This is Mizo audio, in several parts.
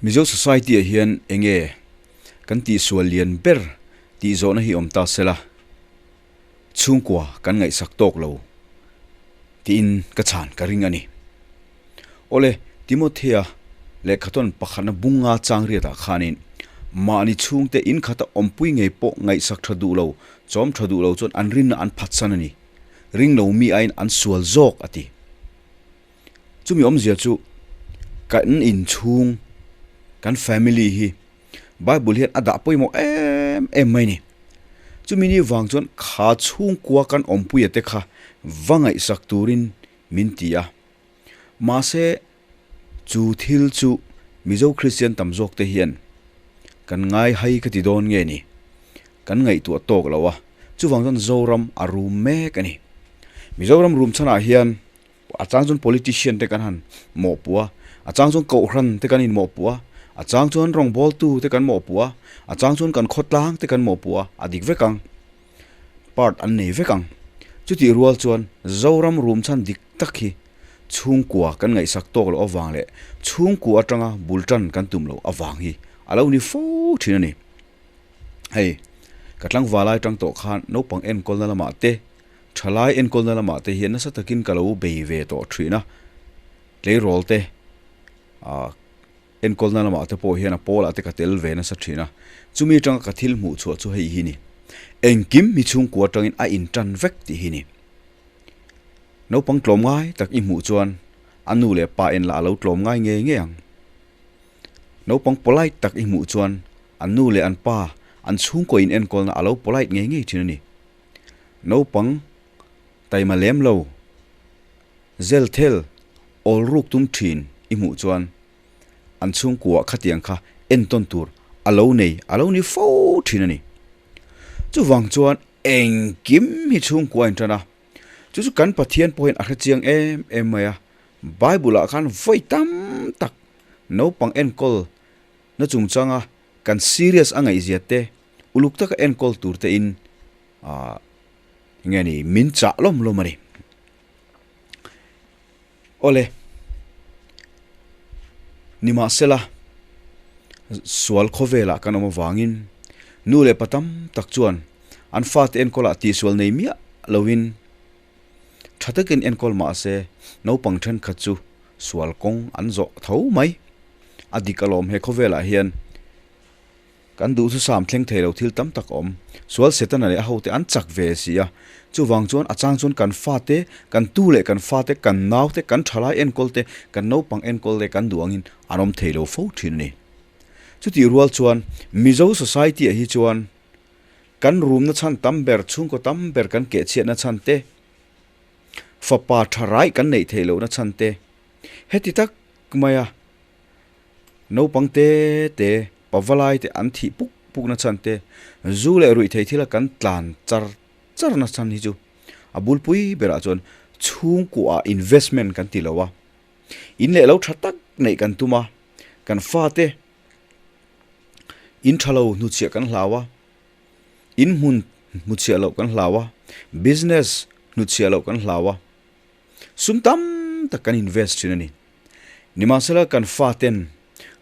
Mizo society ah hian enge kan tihsual lian ber tih zawhna hi awm ta sela, chhungkua kan ngaihsak tawk lo tiin ka chhan ka ring a ni. Awle, Timothea lehkhathawn pakhatna bunga chang riatah khanin mahni chhungte in khata awmpui ngei pawh ngaihsak tha duh lo, chawm tha duh lo chuan an rinna an phatsan a ni. Ring lo mi aiin an sual zawk a ti. Chumi awmzia chu kan inchhung, kan family hi Bible hian a dah pawimawh em em mai a ni. Chumi ni vang chuan kha chhungkua kan awmpuia te kha va ngaihsak turin min ti a. Mahse chu thil chu Mizo Kristian tam zawk te hian kan ngai hai ka ti dawn nge ni? Kan ngaihtuah tawk lo a, chuvang chuan Zoram a rum mek a ni. Mizoram rum chhanah hian A chang chuan politician te kan han mawhpuh a, a chang chuan kohhran te kan inmawhpuh a, a chang chuan rawngbawltu te kan mawhpuh a, a chang chuan kan khawtlang te kan mawhpuh a, a dik vek ang. Part an nei vek ang. Chutih rual chuan Zoram rum chhan dik tak hi chhungkua kan ngaihsak tawk loh avang leh chhungkua atanga bul tan kan tum loh avang hi a lo ni fo thin a ni. Hei, ka tlangval lai tang tawh khan naupang enkawlna lamah te Thalai enkawlna lamah te hian nasa takin ka lo bei ve tawh thin a, tleirawl te ah enkawlna lamah te pawh hian a pawlah te ka tel ve nasa thin a, chumi atanga ka thil hmuh chhuah chu hei hi ni, engkim hi chhungkua atangin a intan vek tih hi ni. Naupang tlawm ngai tak i hmuh chuan a nu leh pa en lah a lo tlawm ngai ngei ngei ang. Naupang polite tak i hmuh chuan an nu leh an pa an chhungkaw in enkawlna a lo polite ngei ngei thin a ni. Naupang taima lem lo, zel thel awl ruk tum thin i hmuh chuan an chhungkuah khatiang kha entawn tur a lo nei a lo ni fo thin a ni. Chuvang chuan engkim hi chhungkua a intan a, chu chu kan Pathian pawhin a hrechiang em em mai a, Bible ah khan vawi tam tak naupang enkawl na chungchanga kan serious a ngaihzia te, Uluk taka enkawl tur te in ah nge ni min chah lawm lawm a ni. Awle, nimahsela sual khawvelah kan awm avangin nu leh pa tam tak chuan an fate enkawlah tihsual nei miah loin tha takin enkawl mahse naupang thenkhat chu sual kawng an zawh tho mai. A dik alawm he khawvelah hian. Kan duh chu sam thleng thei lo thil tam tak a awm. Sual Setana leh a hote an chak ve si a. Chuvang chuan a chang chuan kan fate, kan tu leh kan fate, kan naute, kan thalai enkawl te, kan naupang enkawl te kan duh angin an awm thei lo fo thin a ni. Chutih rual chuan Mizo society ah hi chuan kan rumna chhan tam ber, chhungkaw tam ber kan kehchhiatna chhan te, fapa tha rai kan neih theih lohna chhan te, heti tak maia Naupang te te, pavalai te an thih puk puk na chhan te, zu leh ruih thei thila kan tlan char char na chhan hi chu a bulpui berah chuan chhungkuah investment kan ti lo a, in leh lo tha tak neih kan tum a, kan fate in tha lo hnuchhiah kan hlau a, in hmun hmuchhiah loh kan hlau a, business hnuchhiah loh kan hlau a, sum tam tak kan invest thin a ni. Nimahsela kan faten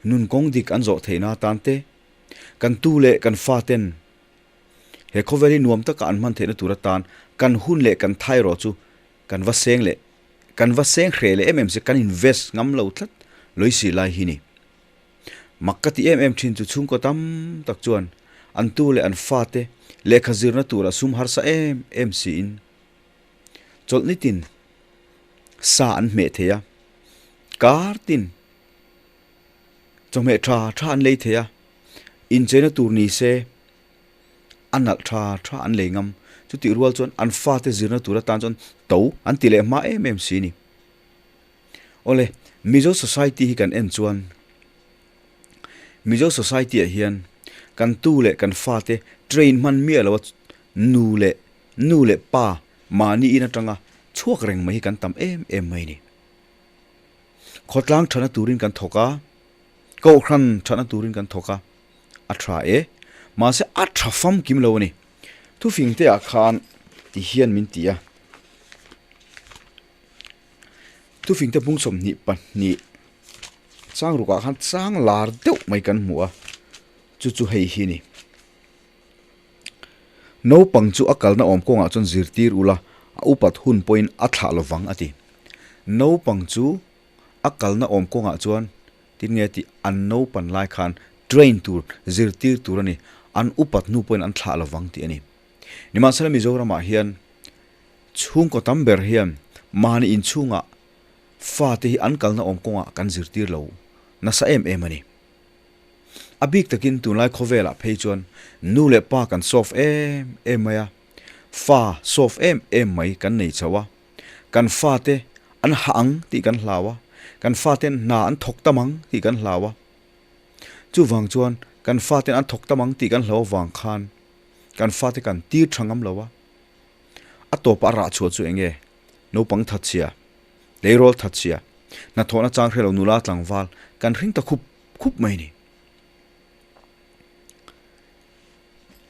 nun kawng dik an zawh theihna atan te, kan tu leh kan faten he khawvel hi nuam taka an hman theihna tur atan kan hun leh kan thai erawh chu kan va seng leh kan va seng hreh leh em em se kan invest ngam lo tlat lawisi lai hi ni. Mak ka ti em em thin chu chhungkaw tam tak chuan an tu leh an fate lehkha zirna tura sum harsa em em siin chawlh nitin sa an hmeh thei a, kar tin chawhmeh tha tha an lei thei a, incheina tur ni se a nalh tha tha an lei ngam, chutih rual chuan an fate zirna tur atan chuan to an ti leh hma em em si a ni. Awle, Mizo society hi kan en chuan Mizo society ah hian kan tu leh kan fate train hman miah lo a nu leh nu leh pa Mahni in atanga chhuak reng mai hi kan tam em em mai a ni. Khawtlang thana turin kan thawk a, Kohhran thana turin kan thawk a, a tha e. Mahse a tha famkim lo a ni. Thufing te ah khan ti hian min ti a. Thufing te bung 22. Chang rukah khan chang lar deuh mai kan hmu a, chu chu hei hi a ni. Naupang chu a kalna awm kawngah chuan zirtir ula, a upat hun pawhin a thlah lovang a ti. Naupang chu a kalna awm kawngah chuan tin nge tih an naupan lai khan train tur, zirtir tur a ni. An upat hnu pawhin an thlah lovang tih a ni. Nimahsela Mizoramah hian chhungkaw tam ber hian mahni inchhungah fate hi an kalna awm kawngah kan zirtir lo nasa em em a ni. A bik takin tunlai khawvelah phei chuan nu leh pa kan soft em em mai a, fa soft em em mai kan nei chho a, kan fate an hah ang tih kan hlau a, kan faten hna an thawk tam ang tih kan hlau a. Chuvang chuan kan faten an thawk tam ang tih kan hlau avang khan kan fate kan tir tha ngam lo a. A tawpah a rah chhuah chu eng nge? Naupang thatchhia, tleirawl thatchhia, hnathawhna chang hre lo nula tlangval kan hring ta khup khup mai ni.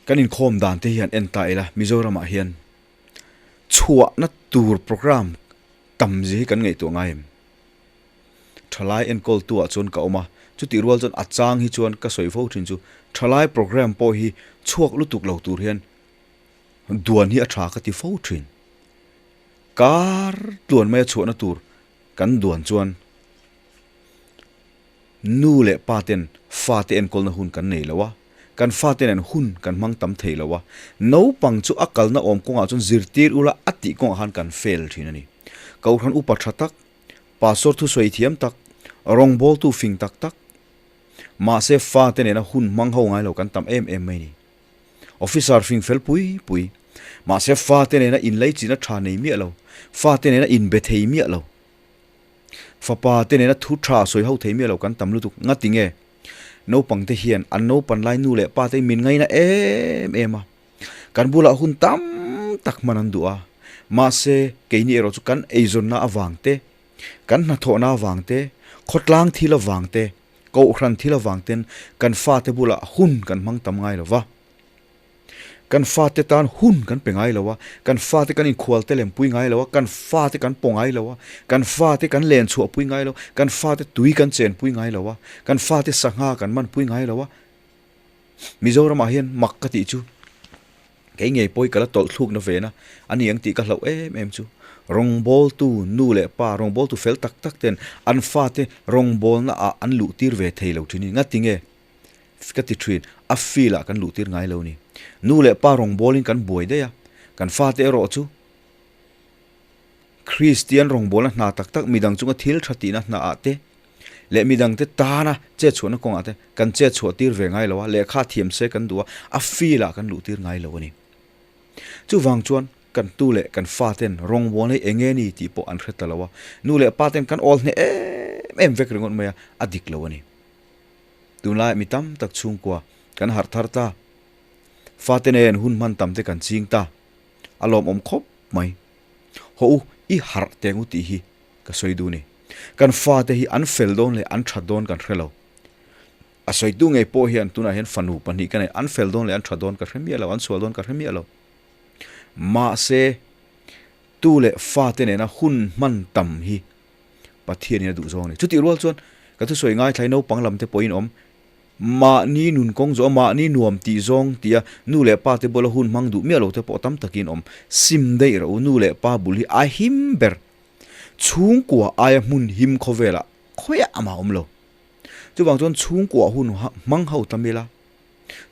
Kan inkhawm dan te hian en ta ila Mizoramah hian chhuahna tur programme tam zia hi kan ngaihtuah ngai em? Thalai enkawl tu ah chuan ka awm a, chutih rual chuan a chang hi chuan ka sawi fo thin chu thalai programme pawh hi chhuak lutuk lo tur hian duan hi a tha ka ti fo thin. Kar tluan maia chhuahna tur kan duan chuan nu leh pa ten fate enkawlna hun kan nei lo a, kan fate nen hun kan hmang tam thei lo a, naupang chu a kalna awm kawngah chuan zirtir ula a tih kawngah khan kan fail thin a ni. Kohhran upa tha tak, pastor thusawi thiam tak, rawngbawltu fing tak tak, mahse fate nena hun hmang ho ngai lo kan tam em em mai a ni. Officer fing fel pui pui, mahse fate nena inleichina tha nei miah lo, fate nena inbe thei miah lo. Fapa te nena thu tha sawi ho thei miah lo kan tam lutuk nga ti nge? Naupang te hian an naupan lai nu leh pa te min ngaina em em a, kan bulah hun tam tak hman an duh a, mahse keini erawh chu kan eizawnna avang te, kan hnathawhna avang te, khawtlang thil avang te, kohhran thil avang ten kan fate bulah hun kan hmang tam ngai lo va. Kan fate tan hun kan pe ngai lo a, kan fate kan inkhual te lempui ngai lo a, kan fate kan paw ngai lo a, kan fate kan len chhuahpui ngai lo, kan fate tui kan chenpui ngai lo a, kan fate sangha kan manpui ngai lo a. Mizoramah hian mak ka tih chu kei ngei pawh hi ka la tawlh thlukna ve na a ni ang tih ka hlauh em em chu. Rawngbawltu nu leh pa, rawngbawltu fel tak tak ten an fate rawngbawlna ah an luhtir ve thei lo thin hi. Ngatinge? Ka ti thin, a field ah kan luh tir ngai lo ni. Nu leh pa rawngbawlin kan buai daih a, kan fate erawh chu Kristian rawngbawlna hna tak tak midang chunga thil tha tihna hna ah te leh midangte tana chet chhuahna kawngah te kan chet chhuah tir ve ngai lo a, lehkha thiam se kan duh a, a field ah kan luh tir ngai lo a ni. Chuvang chuan kan tu leh kan faten rawngbawlna hi eng nge ni tih pawh an hre ta lo a, nu leh pa ten kan awl hneh em em vek ringawt mai a, a dik lo a ni. Tunlai mi tam tak chhungkua kan harh thar ta. Fate nen hun hman tam te kan ching ta. A lawmawm khawp mai. Haw u, i harh teng u tih hi ka sawi duh ni. Kan fate hi an fel dawn leh an that dawn kan hre lo. A sawitu ngei pawh hian tunah hian fanu pahnih ka nei, an fel dawn leh an that dawn ka hre miah lo, an sual dawn ka hre miah lo. Mahse, tu leh fate nena hun hman tam hi Pathianin a duh zawng a ni. Chutih rual chuan ka thusawi ngaithlai naupang lam te pawhin awm mahni nun kawng zawh a, mahni nuam tih zawng tih a, nu leh pa te bula hun hmang duh miah lo te pawh tam takin awm. Sim daih rawh u, nu leh pa bul hi a him ber. Chhungkua aia hmun him khawvelah khawiah amah awm lo. Chuvang chuan chhungkua hun hmang ho tam ila,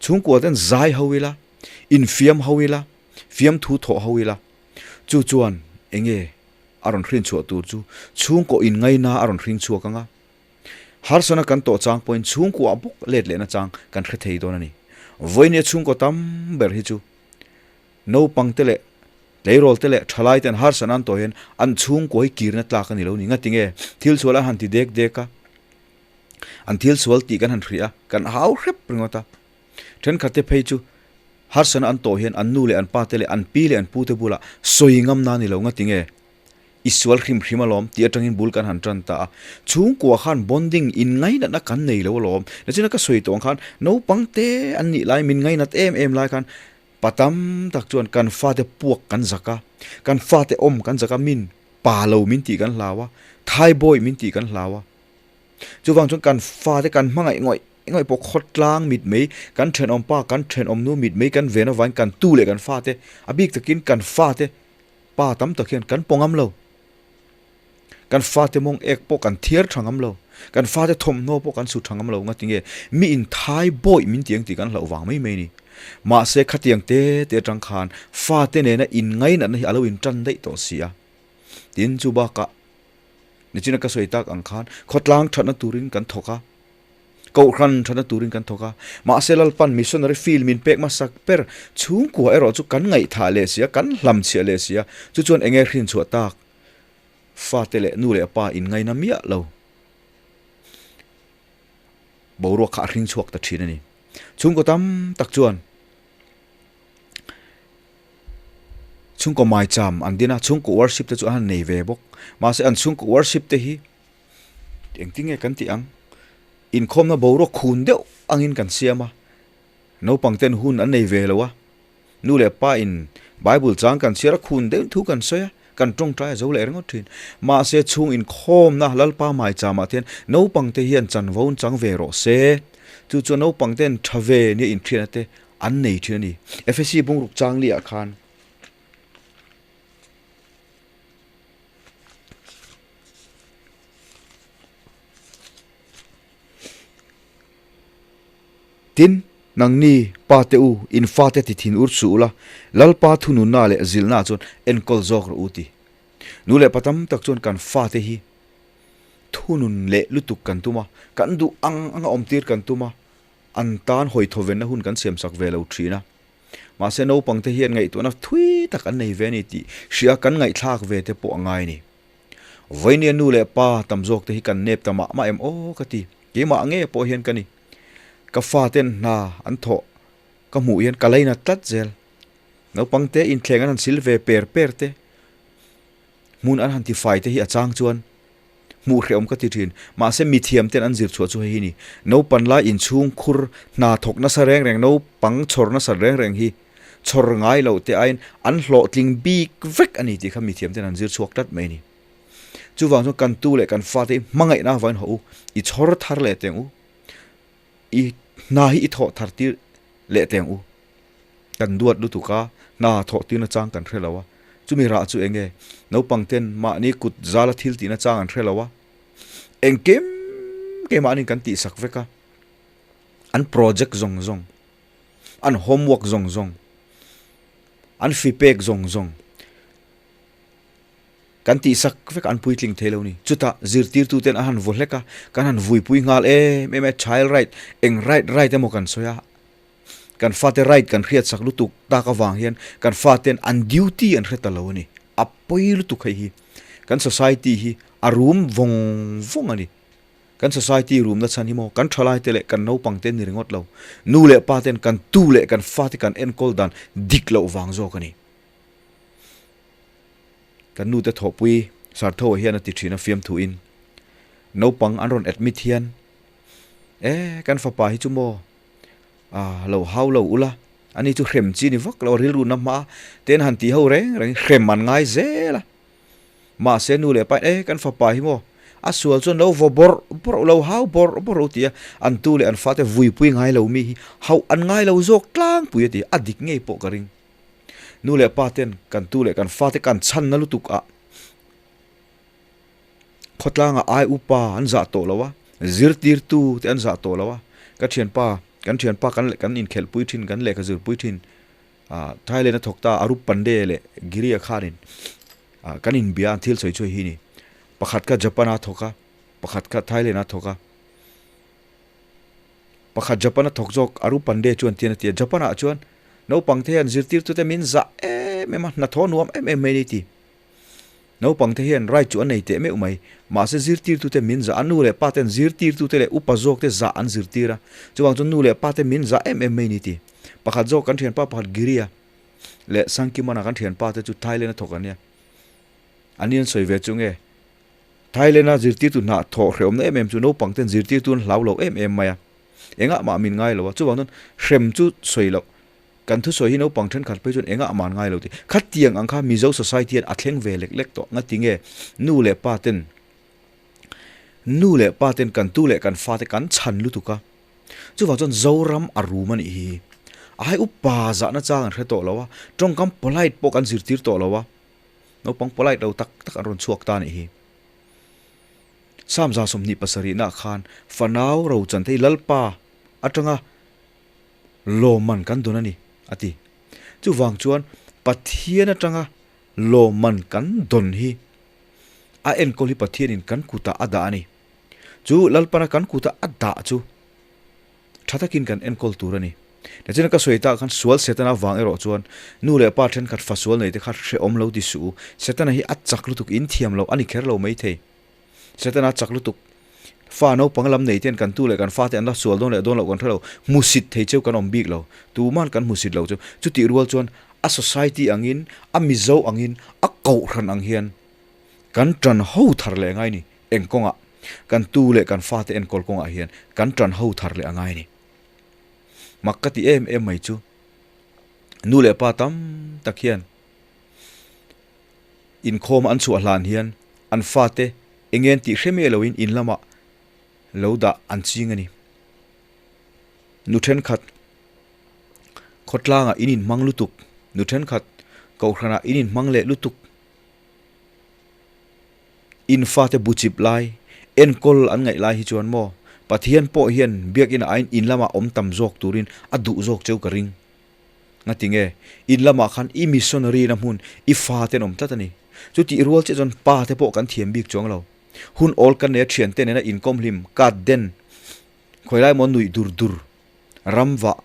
chhungkua ten zai ho ila, infiam ho ila, fiamthu thawh ho ila, chu chuan enge a rawn hrin chhuah tur chu chhungkaw inngaina a rawn hring chhuak ang a. Harsana kan tawh chang pawhin chhungkuah bawk let lehna chang kan hre thei dawn a ni. Vawinia chhungkaw tam ber hi chu naupang te leh tleirawl te leh thalai ten harsana an tawh hian an chhungkua hi kirna tlak a ni lo ni. Ngatinge thil sual an han ti dek dek a, an thil sual tih kan han hria a, kan hau hrep ringawt a. Thenkhat te phei chu harsana an tawh hian an nu leh an pa te leh an pi leh an pu te bulah sawi ngam na ni lo nga tinge i sual hrim hrim alawm tih atangin bul kan han tan ta a. Chhungkua khan bonding in ngainatna kan nei lo alawm. Nachina ka sawi tawh ang khan naupang te an nih lai min ngainat em em lai khan pa tam tak chuan kan fate puak kan zak a, kan fate awm kan zak a, min pa lo min tih kan hlau a, thaibawi min tih kan hlau a. Chuvang chuan kan fate kan hmangaih ngawih ngawih pawh khawtlang mit mai, kan thenawm pa, kan thenawm nu mit mai kan ven avangin kan tu leh kan fate, a bik takin kan fate pa tam tak hian kan pawh ngam lo. Kan fate mawng ek pawh kan thiar tha ngam lo. Kan fate thawmhnaw pawh kan su tha ngam lo nga tinge mi in thai bawi min ti ang tih kan hlauh vang mai mai a ni. Mahse khatiang te te atang khan fate nena in ngainatna hi a lo in tan daih tawh si a. Tin chu bakah nichina ka sawi tak ang khan khawtlang thatna turin kan thawk a. Kohhran thatna turin kan thawk a, mahse Lalpan missionary field min pek hmasak ber chhungkua erawh chu kan ngaihthah leh si a, kan hlamchhiah leh si a, chu chuan enge hrinchhuah tak fate leh nu leh pa inngaina miah lo boruak kha a hring chhuak ta thin a ni. Chhungkaw tam tak chuan chhungkaw maicham an din a, chhungkaw worship te chu an han nei ve bawk, mahse an chhungkaw worship te hi Engtin nge kan tih ang? Inkhawmna boruak khun deuh angin kan siam a, naupang ten hun an nei ve lo a, nu leh pa in Bible chang kan chhiar a khun deuhin thu kan sawi a, kan tawngtai a zo leh ringawt thin. Mahse chhung inkhawmna Lalpa maicham ah te hian naupang te hian chanvo an chang ve rawh se. Chu chuan naupang ten tha ve nia inthian te an nei thin a ni. Efesi bungruk changli ah khan. Tin, nangni, pa te u, in fate ti thin ur suh ula, Lalpa thununna leh zilhna chuan enkawl zawk rawh u ti. Nu leh pa tam tak chuan kan fate hi thunun leh lutuk kan tum a, kan duh ang anga awmtir kan tum a, an tan hawi thawvenna hun kan siamsak ve lo thin a. Mahse naupangte hian ngaihtuahna thui tak an nei ve a ni tih hria kan ngaihthlak ve te pawh a ngai a ni. Vawinia nu leh pa tam zawk te hi kan nep ta mah mah em aw ka ti. Keimah nge pawh hian ka ni. Ka faten hna an thawh ka hmuh hian ka lainat tlat zel. Naupangte inthleng an han sil ve per per te, hmun an han tifai te hi a chang chuan hmuh hrehawm ka ti thin. Mahse mithiam ten an zir chhuah chu hei hi ni. Naupan lai inchhung khur hna thawk nasa reng reng, naupang chhawr nasa reng reng hi chhawr ngai loh te aiin an hlawhtling bik vek a ni tih kha mithiam ten an zir chhuak tlat mai a ni. Chuvang chuan kan tu leh kan fate hi hmangaihna avangin hawh u, i chhawr thar leh teng u, i hna hi i thawh thar tir leh teng u. Kan duat lutuk a, hna thawh tirna chang kan hre lo a, chumi rah chu eng nge? Naupang ten mahni kut zala thil tihna chang an hre lo a, engkim keimahni kan tihsak vek a, an project zawng zawng, an homework zawng zawng, an fipek zawng zawng kan tihsak vek a, an puitling thei lo ni. Chutah zirtirtu ten an han vaw hlek a, kan han vuipui nghal em em a, child right, eng right right emaw kan sawi a, Kan fate right kan hriatsak lutuk tak avang hian kan faten an duty an hre ta lo a ni. A pawi lutuk hei hi. Kan society hi a rum vawng vawng a ni. Kan society rumna chhan hi maw kan thalaite leh kan naupangte ni ringawt lo. Nu leh pa ten kan tu leh kan fate kan enkawl dan dik loh vang zawk a ni. Kan nute thawhpui Sartho-a hian a ti thin a fiamthuin naupang an rawn admit hian e kan fapa hi chu maw Ah, lo hau lo ula, ani chu hrem chi ni vak lo, rilru na hma te an han tih ho reng reng, hrem an ngai zel a. Mahse nu leh pa in, e kan fapa hi maw, a sual chuan lo vaw bawrh bawrh lo hau bawrh bawrh u ti a, an tu leh an fate vuipui ngai lo mi hi hauh an ngai lo zawk tlangpui a ti, a dik ngei pawh ka ring. Nu leh pa ten kan tu leh kan fate kan chhanna lutuk ah, Khawtlangah ai upa an zah tawh lo a, zirtirtu te an zah tawh lo a, ka thianpa, kan thianpa kan kan inkhelhpui thin, kan lehkha zirpui thin, ah Thailand a thawk ta Arup Pandey leh Giri-a khanin ah kan inbia an thil sawi chu hei hi a ni. Pakhat kha Japan-a thawk a, pakhat kha Thailand-a thawk a. Pakhat Japan-a thawk zawk Arup Pandey chuan tian a ti a, Japan-ah chuan naupangte hian zirtirtute min zah em em a, hnathawh nuam em em mai a ni ti. Naupangte hian right chu an nei teh meuh mai. Mahse zirtirtute min zah a, nu leh pa ten zirtirtute leh upa zawkte zah an zirtir a. Chuvang chuan nu leh pa te min zah em em mai ni ti. Pakhat zawk kan thianpa pakhat Giria leh Sangkimana kan thianpa te chu Thailand a thawk an nia. An in an sawi ve chu nge Thailand a zirtirtu hna thawh hrehawmna em em chu naupang ten zirtirtu an hlau lo em em mai a. Engah mah min ngai lo a. Chuvang chuan hrem chu sawi loh. Kan thusawi hi naupang thenkhat phei chuan engah a man ngai lo tih. Khatiang ang kha Mizo society hian a thleng ve lek lek tawh. Ngati nge nu leh pa ten Nu leh pa ten kan tu leh kan fate kan chhan lutuk a, chuvang chuan Zoram a rum a nih hi. A hai upa zahna chang an hre tawh lo a, tawngkam polite pawh kan zirtir tawh lo a, naupang polite lo tak tak an rawn chhuak ta a nih hi. Samza 27 nah khan fanau rochan te hi Lalpa atanga lawmman kan dawn a ni, a ti. Chuvang chuan Pathian atanga lawmman kan dawn hi a enkawl hi Pathianin kan kutah a dah a ni. Chu Lalpana kan kuta a dah chu tha takin kan enkawl tur a ni. Nichina ka sawi tak khan sual Setana vang erawh chuan nu leh pa thenkhat fa sual nei te kha hrehawm lo ti suh u. Setana hi a chak lutuk in thiam lo a ni kher lo maithei. Setana chak lutuk fa naupang lam nei ten kan tu leh kan fate an la sual dawn leh dawn loh kan hre lo. Hmusit thei cheu kan awm bik lo. Tuman kan hmusit lo chu. Chutih rual chuan a society angin, a Mizo angin, a kohhran ang hian kan tan ho thar leh ngai ni. Eng kawngah? Kan tu leh kan fate enkawl kawngah hian kan tan ho thar leh a ngai ni. Mak ka ti em em mai chu nu leh pa tam tak hian inkhawm an chhuah hlan hian an fate eng nge an tih hre miah loin in lamah lo dah an ching a ni. Nu thenkhat khawtlangah in inhmang lutuk, nu thenkhat kohhranah in inhmang leh lutuk. In fate bu chip lai, enkawl an ngaih lai hi chuan maw Pathian pawh hian biakinn ah aiin in lamah awm tam zawk turin a duh zawk cheu ka ring. Ngatinge? In lamah khan i missionary na hmun i fate an awm tlat a ni. Chutih rual chiah chuan pa te pawh kan thiam bik chuang lo. Hun awl kan nei a thiante nena inkawm hlim, kat den, khawi lai maw nuih dur dur, ram vah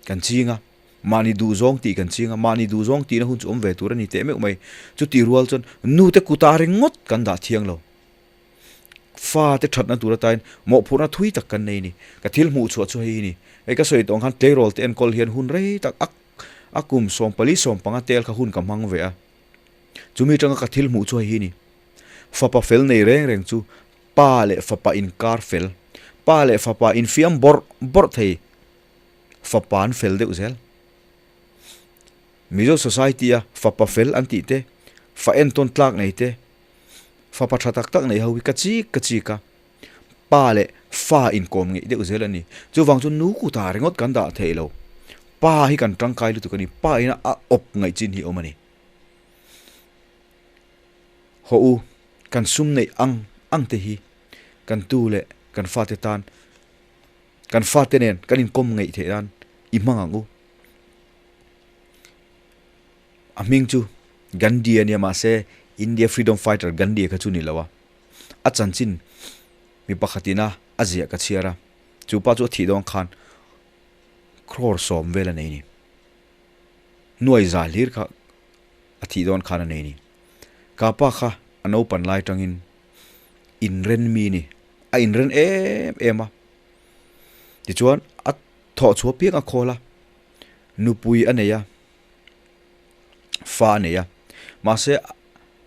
kan ching a. Mahni duhzawng tih kan ching a, mahni duhzawng tihna hun chu awm ve tur a ni teh meuh mai. Chutih rual chuan nute kuta ringawt kan dah thiang lo. Fate thatna tur atain mawhphurhna thui tak kan nei a ni. Ka thil hmuh chhuah chu hei hi ni. Hei ka sawi tawh ang khan tleirawl te enkawl hian hun rei tak a a kum 14 15 tel kha hun ka hmang ve a. Chumi atanga ka thil hmuh chu hei hi ni. Fapa fel nei reng reng chu pa leh fapa inkar fel, pa leh fapa infiam bawrh bawrh thei. Fapa an fel deuh zel. Mizo society a fapa fel an tih te, fa entawn tlak nei te, fapa tha tak tak nei ho hi ka chik ka chik a, pa leh fa inkawm ngeih deuh zel a ni. Chuvang chu nu kutah ringawt kan dah theih lo. Pa hi kan tangkai lutuk a ni. Pa ina a awp ngaih chin hi a awm a ni. Haw u, kan sum neih ang ang te hi kan tu leh kan fate tan Kan fate nen kan inkawm ngeih theih nan i hmang ang u. A hming chu Gandhi a nia mahse India freedom fighter Gandhi kha chu ni lo a. A chanchin mi pakhatin a a ziah ka chhiar a. Chu pa chu a thih dawn khan crore 10 vel a nei ni. Nuai za hlir kha a thih dawn khan a nei ni. Ka pa kha a naupan lai tangin inren mi ni. A inren em em a. Tichuan a thawh chhuah piang a khawl a, nupui a nei a, fa a nei a. Mahse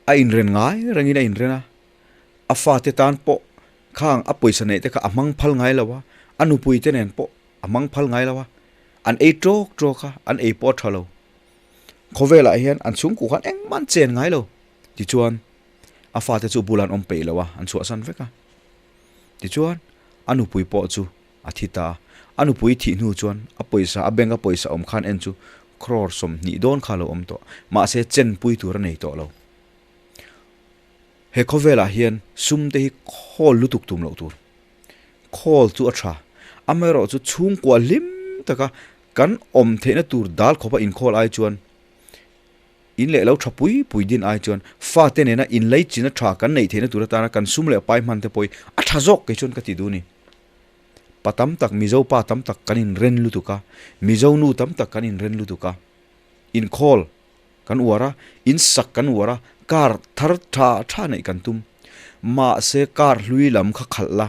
a inren ngai rengin a inren a, a fate tan pawh khang a pawisa neih te kha a hmang phal ngai lo a, a nupui te nen pawh a hmang phal ngai lo a, an ei tawk tawk a, an ei pawh a tha lo. Khawvelah hian an chhungkua khan engmah an chen ngai lo. Tichuan a fate chu bulah an awm peih lo a, an chhuahsan vek a. Tichuan, a nupui pawh chu a thi ta a. A nupui thih hnu chuan a pawisa, a bank a pawisa awm khan en chu crore 20 dawn kha a lo awm tawh. Mahse, chenpui tur a nei tawh lo. He khawvelah hian sum te hi khawl lutuk tum loh tur. Khawl chu a tha. Amaherawh chu chhungkua hlim taka kan awm theihna tur dal khawpa inkhawl ai chuan In leh lo tha pui pui din ai chuan fate nena inleichina tha kan neih theihna tur atana kan sum leh pai hman te pawh hi a tha zawk kei chuan ka ti duh a ni. Pa tam tak, Mizo pa tam tak kan inren lutuk a, Mizo nu tam tak kan inren lutuk a, inkhawl kan uar a, insak kan uar a, car thar tha tha neih kan tum. Mahse car hlui lam kha khalh la,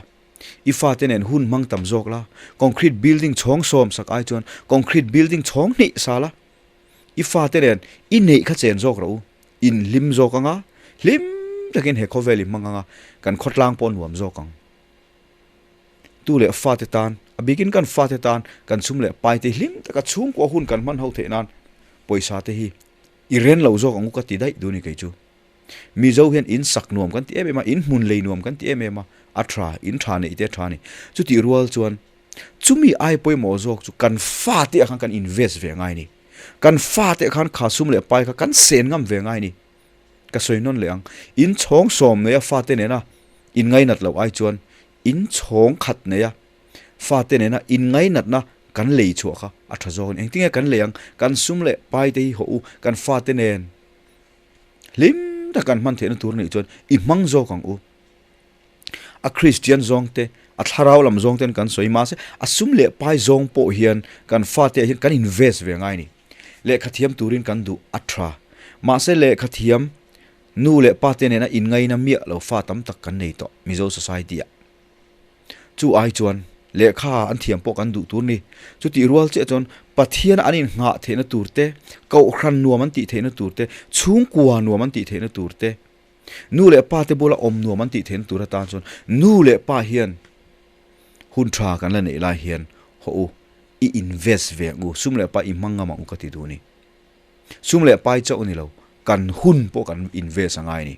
i fate nen hun hmang tam zawk la, concrete building chhawng sawm sak ai chuan concrete building chhawng hnih sa la, I fate nen i neih kha chen zawk rawh u, in hlim zawk ang a, hlim takin he khawvel i hmang ang a, kan khawtlang pawh a nuam zawk ang. Tu leh fate tan, a bikin kan fate tan kan chhum leh pai te hlim taka chhungkua hun kan hman ho theih nan pawisa te hi i ren lo zawk ang u ka ti daih duh a ni kei chu. Mizo hian in sak nuam kan ti em em a, in hmun lei nuam kan ti em em a, A tha, in tha neih te a tha a ni. Chutih rual chuan chumi ai pawimawh zawk chu kan fate ah khan kan invest ve ngai a ni. Kan fate ah khan kha sum leh pai kha kan sen ngam ve ngai a ni. Ka sawi nawn leh ang, in chhawng sawm neia fate nena in ngainat loh ai chuan in chhawng khat neia fate nena in ngainatna kan lei chhuah kha a tha zawk a ni. Engtin nge kan lei ang? Kan sum leh pai te hi hawh u, kan fate nen hlim tak kan hman theihna tur anih chuan i hmang zawk ang u. A Kristian zawng te, a thlarau lam zawng ten kan sawi mahse a sum leh pai zawng pawh hian kan fate ah hian kan invest ve ngai a ni. Lehkha thiam turin kan duh a tha. Mahse lehkha thiam nu leh pa te nena inngaina miah lo fa tam tak kan nei tawh Mizo society ah. Chu ai chuan lehkha an thiam pawh kan duh tur ni. Chutih rual chiah chuan Pathian an innghah theihna tur te, kohhran nuam an tih theihna tur te, chhungkua nuam an tih theihna tur te, Nu leh pa te bula awm nuam an tih theihna tur atan chuan nu leh pa hian hun tha kan la neih lai hian haw u, i invest ve ang u, sum leh pa i hmang ngam ang u ka ti duh a ni. Sum leh pai chauh a ni lo, kan hun pawh kan invest a ngai a ni.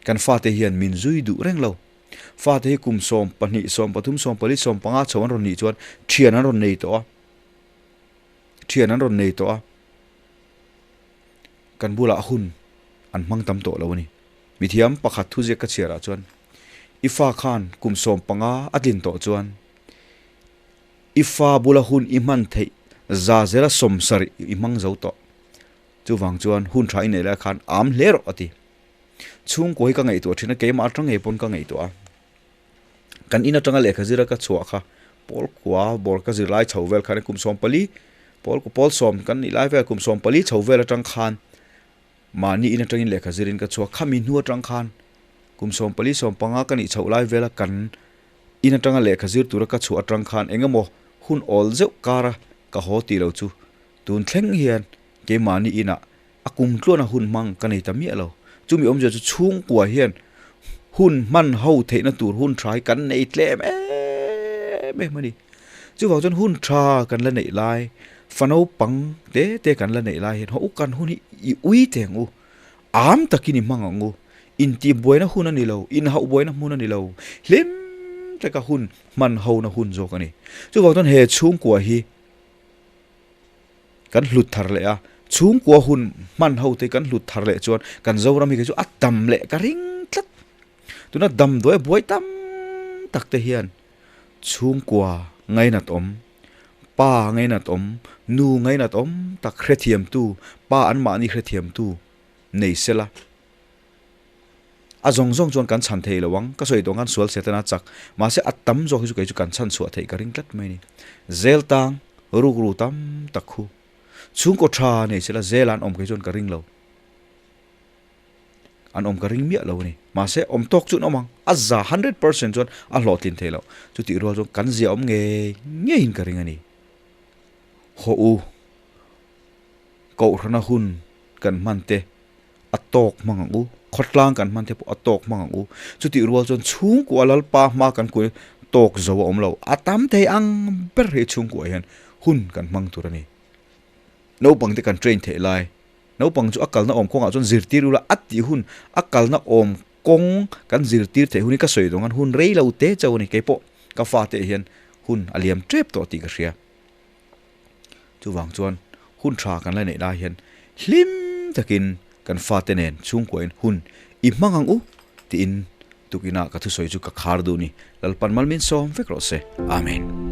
Kan fate hian min zui duh reng lo. Fate hi kum 12, 13, 14, 15 chho an rawn nih chuan thian an rawn nei tawh a, thian an rawn nei tawh a. Kan bulah hun an hmang tam tawh lo a ni. Mithiam pakhat thuziak ka chhiarah chuan, I fa khan kum 15 a tlin tawh chuan i fa bula hun i hman theih za zela 70 i hmang zo tawh. Chuvang chuan hun tha i neih lai khan am hle rawh a ti. Chhungkaw hi ka ngaihtuah thin a, keimah atang ngei pawn ka ngaihtuah a. Kan in atanga lehkha zira ka chhuah kha pawl kua bawr ka zir lai chho vel khan kum 14 pawl pawl sawm kan nih lai vel kum 14 chho vel atang khan mahni in atangin lehkha zirin ka chhuak khami hnu atang khan kum 14 15 ka nih chhoh lai vela kan in atanga lehkha zir tura ka chhuah atang khan engemaw hun awl zeuh kara ka haw tih lo chu tun thleng hian keimahni inah A kum tluana hun hmang ka nei ta miah lo. Chumi awmzia chu chhungkua hian hun hman ho theihna tur hun tha hi kan nei tlem em em a ni. Chuvang chuan hun tha kan la neih lai, fa naupang te te kan la neih lai hian haw u kan hun hi i ui teh ang u, am takin i hmang ang u, intihbuaina hun a ni lo, inhauh buaina hmun a ni lo, hlim taka hun hman hona hun zawk a ni. Chuvang chuan he chhungkua hi. Kan hlut thar leh a, chhungkua hun hman ho te kan hlut thar leh chuan kan Zoram hi kei chu a dam leh ka ring tlat. Tuna damdawi a buai tam tak te hian chhungkua ngainat awm, pa ngainat awm, nu ngainat awm tak hrethiamtu, pa anmahni hrethiamtu nei sela. A zawng zawng chuan kan chhan thei lo ang, ka sawi tawh ang khan sual Setana chak, mahse a tam zawk hi chu kei chu kan chhan chhuah theih ka ring tlat mai a ni. Zel tang rukru tam tak khu chhungkaw tha nei sela zel an awm kei chuan ka ring lo, an awm ka ring miah lo a ni. Mahse awm tawk chu an awm ang, a za 100% chuan a hlawhtlin thei lo, chutih rual chuan kan zia awm ngei ngeiin ka ring a ni. Haw u, kohhrana hun kan hman te. a tawk hmang ang u, khawtlang kan hman te pawh a tawk hmang ang u, chutih rual chuan chhungkua Lalpa hma kan kuai tawk zo a awm lo, a tam thei ang ber hi chhungkuah hian hun kan hmang tur a ni. Naupang te kan train theih lai, naupang chu a kalna awm kawngah chuan zirtir ula a tih hun, a kalna awm kawng kan zirtir theih hun hi ka sawi duh ang khan hun rei lo te chauh a ni, keipawh ka fate hian hun a liam tep tawh tih ka hria. Chuvang chuan hun tha kan la neih lai hian hlim takin kan fate nen chhungkuain hun i hmang ang u tiin tukinah ka thusawi chu ka khar duh ni. Lalpan Malmin sawm vek rawh se. Amen.